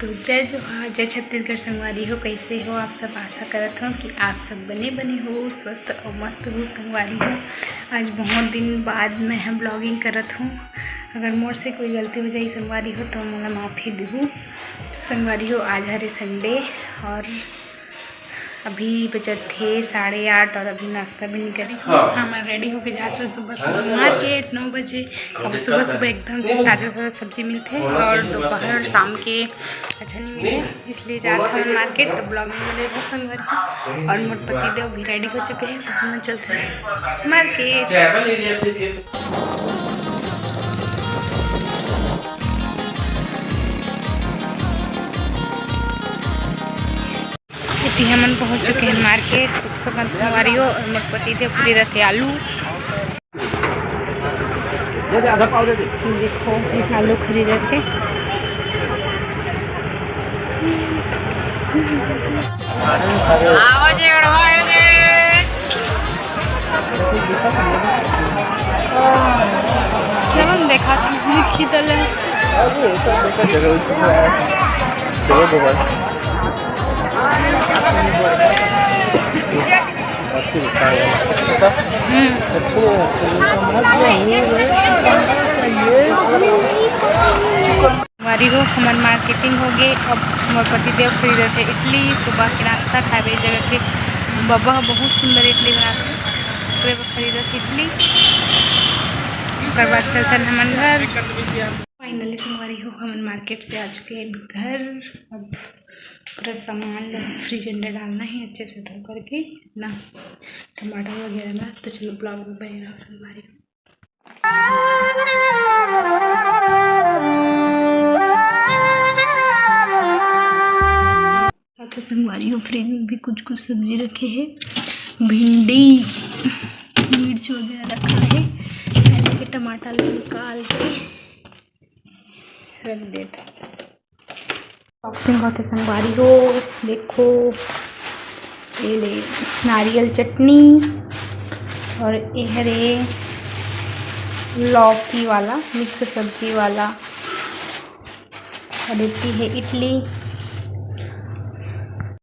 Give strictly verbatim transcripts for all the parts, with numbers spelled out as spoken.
जय जोहार, जय छत्तीसगढ़ संगवारी हो। कैसे हो आप सब? आशा करत हूँ कि आप सब बने बने हो, स्वस्थ और मस्त हो संगवारी हो। आज बहुत दिन बाद मैं हम ब्लॉगिंग करत हूँ। अगर मोर से कोई गलती हो जाए संगवारी हो तो मोला माफ़ी देहू। संगवारी हो, आज हरे संडे और अभी बजत हे साढ़े आठ और अभी नाश्ता भी नहीं करी। हाँ। हमन रेडी होके जात हन सुबह सुबह मार्केट नौ बजे। अब सुबह सुबह एकदम से ताजा ताजा सब्जी मिलथे और दोपहर शाम के अच्छा नहीं मिले, इसलिए जात हन मार्केट। तो ब्लॉग में बने रहो संगवारी। और मोर पति देव भी रेडी हो चुके हैं, तो हम चलते हैं मार्केट। इति हमन पहुंच चुके हैं मार्केट। तो सब संगवारी हो, और मोर पति देव खरीदत हे आलू। देखो, आलू खरीदत हे। चलन देखा लिखी दले। संगवारी हो, हमर मार्केटिंग हो गे। अब मोर पति देव खरीदत हे इडली, सुबह के नाश्ता खाए बर जगह के बबा ह बहुत सुंदर इडली बनाथे, ओकरे बर खरीदत हे इडली। ओकर बाद चलथन हमन घर। फाइनली संगवारी हो, हमन मार्केट से आ चुके हैं घर। अब पूरा सामान ला फ्रिज अंदर डालना है अच्छे से धो करके, ना टमाटर वगैरह ला। तो चलो ब्लॉग में बने रहो संगवारी हो। तो संगवारी हो, फ्रिज में भी कुछ कुछ सब्जी रखे हैं, भिंडी, मिर्च वगैरह रखा है। पहले के टमाटर निकाल के रख देता। शॉपिंग होते संगवारी हो, देखो ये ले नारियल चटनी और ये हरे लौकी वाला मिक्स सब्जी वाला और इतनी है इडली।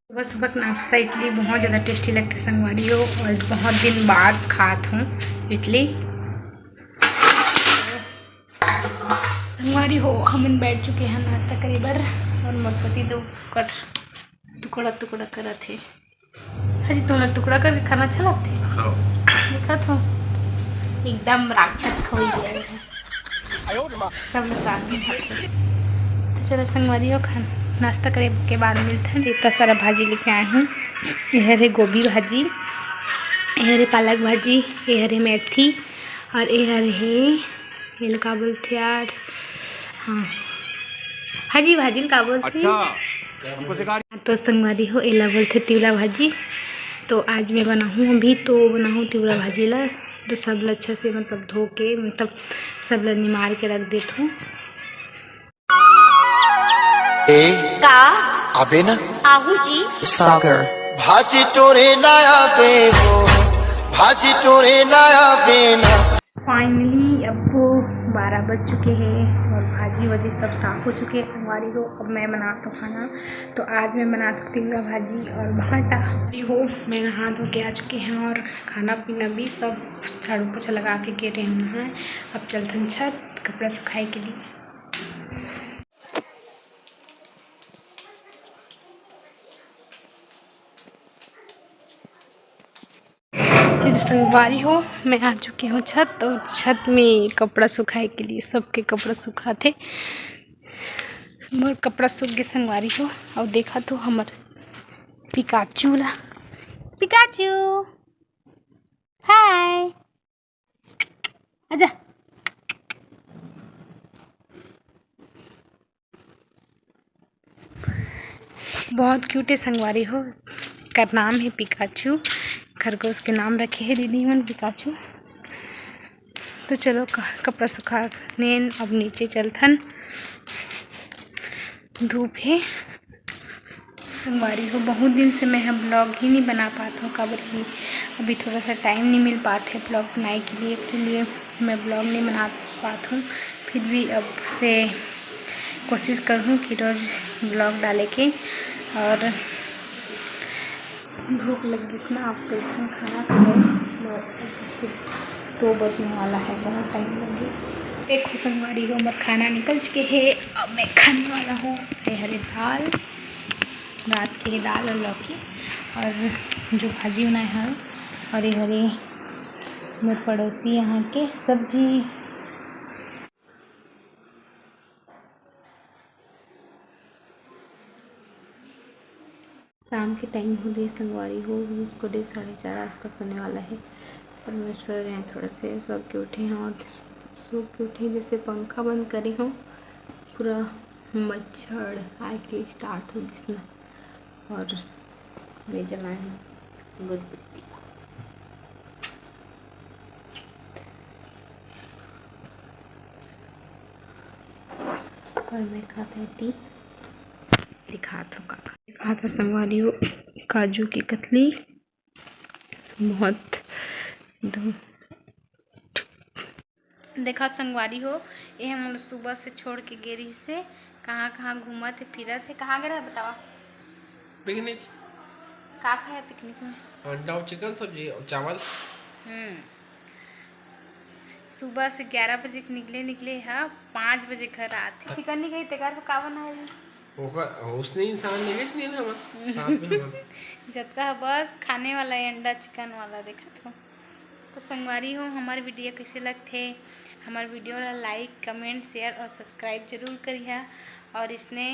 सुबह सुबह का नाश्ता इडली बहुत ज़्यादा टेस्टी लगती संगवारी हो, और बहुत दिन बाद खात हूँ इडली। संगवारी हो, हमन बैठ चुके हैं नाश्ता करे बर और मोर पति दो कर टुकड़ा टुकड़ा करत हे। हाजी, तुमला टुकड़ा करके खाना अच्छा लगथे? हाँ। देखत हो, एकदम राक्षस खोई गया है। सब लोग साथ में खाते हैं। तो चलो संगवारी हो, खान नाश्ता करे के बाद मिलते हैं। इतना सारा भाजी लेके आए हूँ। ये हरे गोभी भाजी, ये हरे पालक भाजी, ये हरे मेथी और ये हरे एला का बोलथे यार? हाँ, हाजी भाजी ल का बोलथे? अच्छा, हमको सिखा। तो संगवारी हो, एला बोलथे तिवरा भाजी। तो आज मैं बनाहूँ, अभी तो बनाहूँ तिवरा भाजी ला। तो सब ला अच्छा से मतलब धो के, मतलब सब ला निमार के रख देत हूँ। ए, का? अबे ना। आहू जी। सागर। भाजी टोरे ना आबे वो, भाजी टोरे ना आबे ना। फाइनली अब वो बारह बज चुके हैं और भाजी वाजी सब साफ हो चुके हैं संगवारी हो। अब मैं बनाता हूँ खाना। तो आज मैं बनाता हूँ तिवरा भाजी और भाटा। हो, मैं नहा धो के आ चुके हैं और खाना पीना भी सब झाड़ू पोछा लगा के गे रहे हैं। अब चलथन छत कपड़ा सुखाए के लिए। संगवारी हो, मैं आ चुकी हूँ छत और छत में कपड़ा सुखाए के लिए, सबके कपड़ा सुखाथे। मोर कपड़ा सूख गे संगवारी हो। और देखा तो हमर पिकाचू ला, पिकाचू, हाय, आजा। बहुत क्यूट है संगवारी हो, कर नाम है पिकाचू, खरगोश के नाम रखे है दीदी मन पिकाचू। तो चलो क-, कपड़ा सुखा नेन अब नीचे चलथन, धूप है। संगवारी हो, बहुत दिन से मैं ह ब्लॉग ही नहीं बना पात हूँ, काबर कि अभी थोड़ा सा टाइम नहीं मिल पात है ब्लॉग बनाए के लिए, के लिए मैं ब्लॉग नहीं बना पात हूँ। फिर भी अब से कोशिश करहूँ कि रोज vlog डाले के। और भूख लग गिस ना, आप चलथन खाना खाए। दो बजने वाला है, बहुत टाइम लग गिस। देखो संगवारी हो, मोर खाना निकल चुके हे। अब मैं खाने वाला हूँ। ये हरे दाल, रात के दाल और लौकी, और जो भाजी बनाए हन, और ये हरे मोर पड़ोसी यहाँ के सब्जी। शाम के टाइम हो दे संगवारी हो, करीब साढ़े चार आसपास होने वाला है। परमेश्वर यहाँ थोड़ा से सो के उठे हैं, और सो के उठे जैसे पंखा बंद करे हो, पूरा मच्छर आके स्टार्ट हो गिस ना। और मैं जलाए हूँ अगरबत्ती, और मैं खात हूँ टी। दिखात हूँ का का दिखात हूँ संगवारी हो, काजू की कतली, बहुत एकदम देखा संगवारी हो, ये हमन ल सुबह से छोड़ के गे रहिस हे, कहाँ कहाँ घूमत हे, फिरत हे। कहाँ गे रहे बतावा? पिकनिक। का खाए पिकनिक में? अंडा और चिकन सब्जी और चावल। हम्म। सुबह से ग्यारह बजे के निकले, निकले ह, पाँच बजे घर आत हे। चिकन नहीं खाई, तेकर का बनाए? ओकर उसने इंसान नहीं, नहीं हम साथ में हम। जतका ह बस खाने वाला है, अंडा चिकन वाला। देखत हो तो संगवारी हो, हमार वीडियो कैसे लगथे? हमार वीडियो ला like, comment, share और subscribe जरूर करिहा। और इसने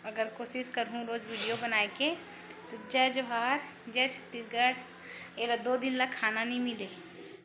अगर कोशिश करहूँ रोज वीडियो बनाए के, तो जय जोहार, जय छत्तीसगढ़। एला दो दिन ला खाना नहीं मिले।